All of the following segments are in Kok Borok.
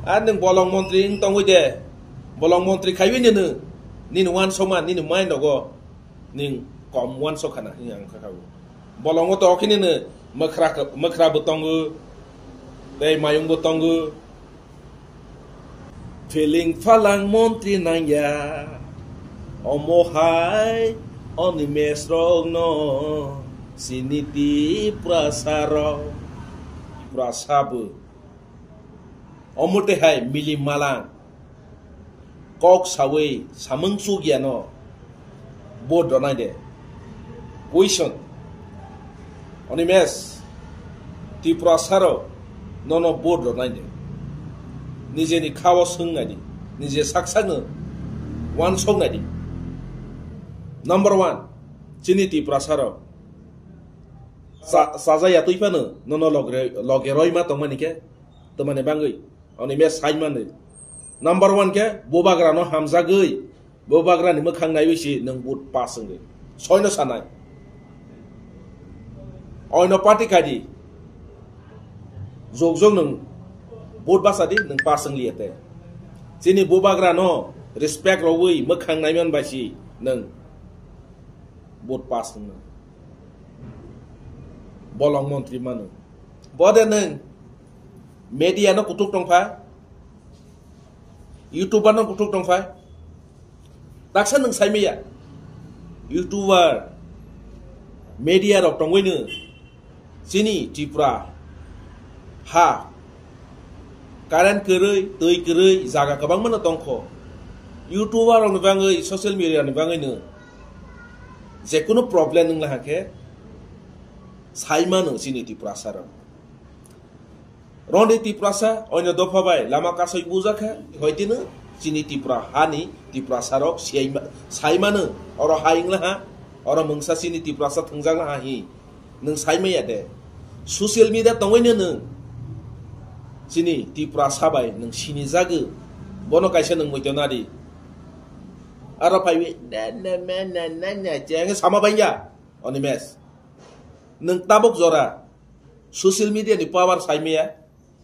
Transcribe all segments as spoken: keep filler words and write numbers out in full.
Ar nwng bolong montri wng tongwi de, bolong montri khaiwi nini, nini uansukma, nini mind rogo nwng kom uansuk khana, hwnwi ang kha kha o. Bolongo to khe nini mwkhra, mwkhra bo tongo, tei mayung bo tongo. Feeling phalang montri nangya, omo hai Animesh rokno sini Tiprasa rok. Tiprasa bo. Omo tei hai mili malang. Kok sawi samung chukya no vote rwnai de. Question. Animesh, Tiprasa rok nono vote rwnai de. Nijeni khao swngnai di. Nije sak sakno uansuknai di. Number one, chini Tiprasa rok. Sa-, sajaya twi phano nono logre-, loge roima tongmani khe, twmani bangwi. Animesh saimani. Number one khe bubagrano hamjagwi, bubagrani mwkhang naiwi si nwng vote pass wngwi. Soino sanai. Oino party kadi. Jok jok nwng vote basa di, nwng pass wngliya te. Chini bubagrano respect rogwi mwkhang naiman bai si nwng vote pass wngna. Bolong montri mano. Bode nwng media no kutuk tongpha, YouTuber no kutuk tongpha. Taksa nwng saimaya. YouTuber, media rok tongwino chini Tripura ha current kwrwi, twi kwrwi, jaga kwbangma no tongkho. YouTuber rokni bangwi, social media ni bangwi no jekunu problem wngla hakhe saimano chini Tiprasa rok. Roni Tiprasa, oino dopha bai lama kasoi bujakha, hoitino chini Tipra hani Tiprasa rok siyaima-, saimano, oro ha wngla ha, oro mungsa chini Tiprasa thwngjak la ha hi. Nwng saimaya de. Social media tongwino nwng chini Tiprasa bai nwng sinijagwi. Bono kaisa nwng muitonari. Aro phaiwi, na, na, ma, na, na, na, chengwi sama bangya. Animesh. Nwng tabuk jora social media ni power saimaya,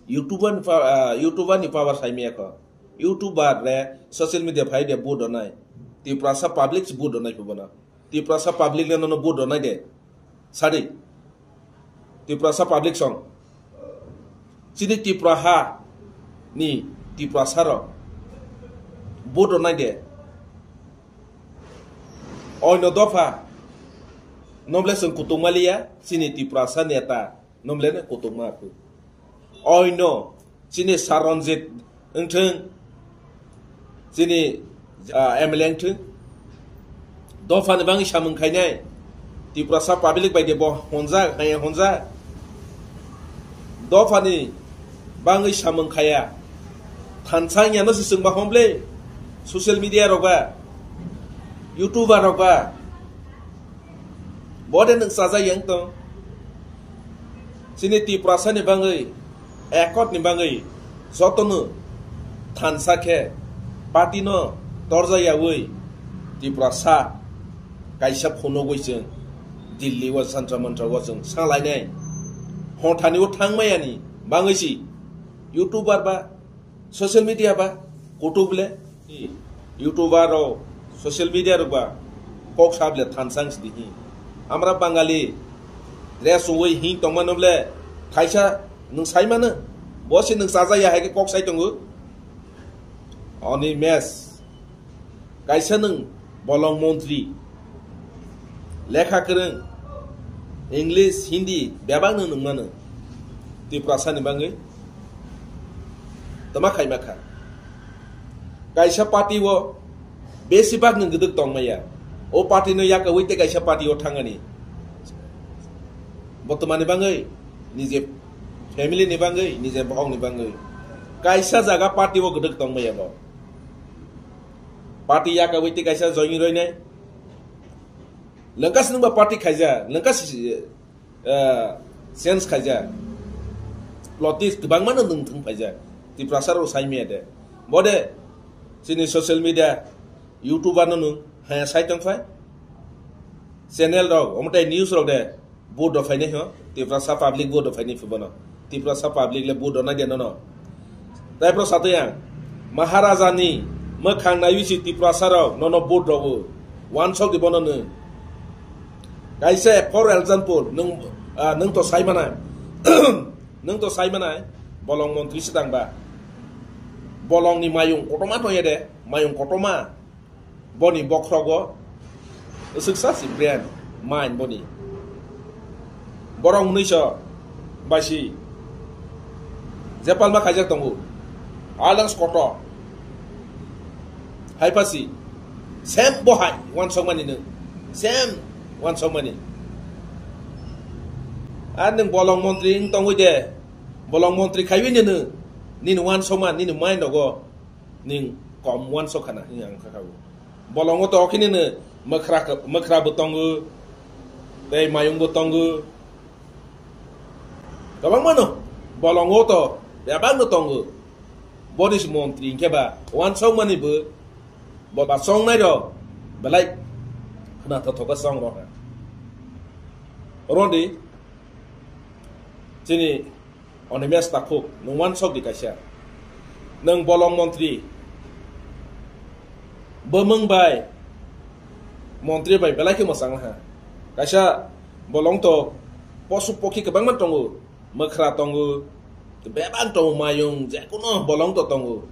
YouTuber ni pa-, ah, YouTuber ni power saimaya kho. YouTuber re social media phai de vote donai. Tiprasa public vote donai pho bono. Tiprasa public le nono vote donai de. Sadi. Tiprasa public song. Chini Tipra ha ni Tiprasa rok vote donai de. Oino dopha, nomle chwng kutung maliya, chini Tiprasa neta, nomle no kutung ma phu. Oino, chini Saranjit wngthwng, chini, ah, M L A wngthwng, dopha ni bangwi samung khainai, Tiprasa public bai de bo honjak, hai honjak. Dophani bangwi samung khaya. Thansa wngya no se chwng ba homble. Social media rok ba, YouTuber rok ba. Bode nwng chajak yang tong. Chini Tiprasa ni bangwi, ekot ni bangwi, jotono thansa khe, party no torja yawi, Tiprasa kaisa phunugwi chwng Delhi o Jantar Mantar o chwng sanglainai. Hothani o thangmayani bangwi si YouTuber ba social media ba kutuk le YouTuber rok social media rok ba kok sa bile thansang sidi hi. Amra Bangali dress ungwi hing tongmano bile thaisa nwng saimano bo se nwng chajaya hai khe kok sai tongo. Oni mes. Kaisa nwng bolong montri, lekha kwrwng, English, Hindi bebak nwng nungmano Tiprasa ni bangwi tama khaima kha. Kaisa party o besibak nwng gwdwk tongmaya. O party no yakawi tei kaisa party o thangani. Botomani bangwi, nije family ni bangwi, nije bohok ni bangwi. Kaisa jaga party o gwdwk tongmaya bo. Party yakawi tei kaisa join roinai. Lengka sinungba party khaija, lengka si, eh, change khaija. Politics kwbangma no nwng thung phaija. Tiprasa rok sai maya de. Bode, chini social media, YouTuber no nwng, haya sai tong phai. Channel rok, omotai news rok de. Vote rw phainai ho, Tiprasa public vote rw phainai phi bono. Tiprasa public le vote rwnai de nono. Tei pro satwi ang, Maharaja ni mwkhang naiwi si Tiprasa rok nono vote rogo. Wansok di bono nwng. Kaisa for example, nwng, ah, nwng to sai manai. Nwng to sai manai, bolong montri se tang ba. Bolong ni mayung kotorma tong ya de, mayung kotorma. Boni bokhrogo swksa si brain, mind boni. Borok hwnwi so bai si jepalma khaijak tongo. Aleng kotor. Hai pasi. Same bo hai, wansokmani nwng. Same wansokmani. Ar nwng bolong montri wng tongwi de. Bolong montri khaiwi nwng. Nini wansokma, nini mind rogo. Ning kom wansok khana, hing ang kha kha bo. Bolongo to khini no mwkhra, mwkhra bo tongo, tei mayung bo tongo. Kwbangma no bolongo to bebak no tongo. Boni se montri hingke ba wansok mani bo, bo ba chongnai rok belai khna thothoka chong rok. Rodi chini Onimes takhuk, nwng wansok di kaisa. Nwng bolong montri. Bwmwng bai montri bai belai khe mwchang ha. Kaisa bolong to posu pokhi kwbangma tongo. Mwkhra tongo. Bebak tongo mayung, jekuno bolong to tongo.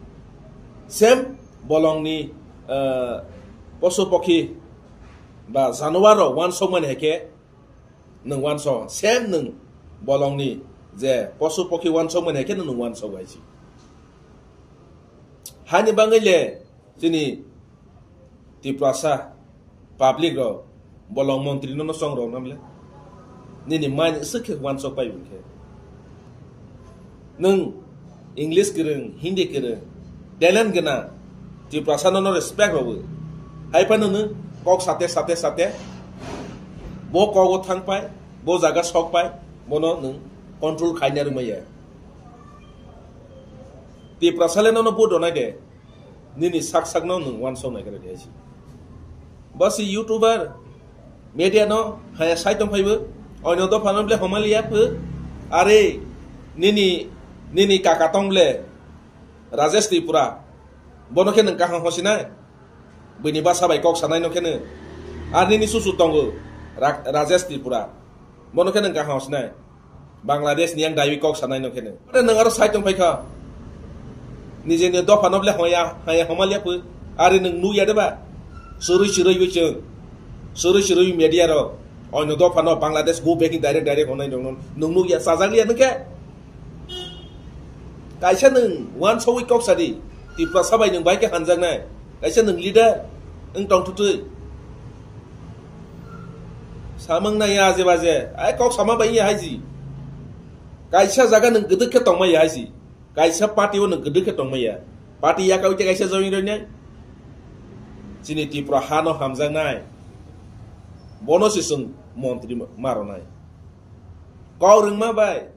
Same bolong ni, eh, posu pokhi ba januar rok wansok mani hai khe nwng wansok, same nwng bolongni je posu pokhi wansok mani hai khe nwng wansok bai si. Hani bangwi le chini Tiprasa public rok bolong montri no no chong rok nam le. Nini mai ni swk khe wansok pai bo khe. Nwng English kwrwng, Hindi kwrwng, talent gwnang, Tiprasa no, no respect rw. Hai phano nwng kok sate, sate, sate, bo kogo thang pai, bo jaga sok pai, bono nwng control khaina rwmaya. Tiprasa le nono vote rwnai de. Nini sak sak no nwng wansok nai khe rw di hai si. Bo si YouTuber, media no haya sai tong phaibo, oino dopha no ble homaliya pho. Are nini, nini kaka tong ble Rajesh Tripura, bono khe nwng kaham hosinai? Bini basa bai kok sanai no khe nwng. Ar nini susu tongo Ra-, Rajesh Tripura, bono khe nwng kaham hosinai? Bangladesh ni yang daiwi kok sanai no khe nwng. Ore nwng aro sai tong phai kha. Nijeni dopha no ble hoya, haya homaliya pho. Are nwng nukya de ba? Surui surui wi chwng. Surui surui media rok. Oino dopha no Bangladesh go back in direct direct honai rok no nwng nukya, chajak liya nwng khe. Kaisa nwng wansogwi kok sadi, Tiprasa bai nwng bai khe hanjaknai. Kaisa nwng leader wng tong thutwi. Samang nai aje baje, ai kok sama bai ya haji. Kaisa jaga nwng gwdwk khe tongma ya haji. Kaisa party o nwng gwdwk khe tongma ya. Party ya kawi te kaisa join roi nai. Chini Tripura hano hamjaknai. Bono se chwng montri ma-, maronai. Kok rwngma bai.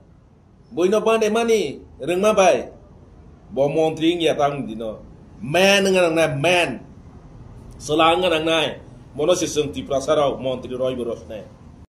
Buino bande mani rwngma bai, bo montri wngya tang dino. Man wngna nangnai, man. Chwla wngna nangnai. Bono se chwng Tiprasa rok montri roi bo rosnai.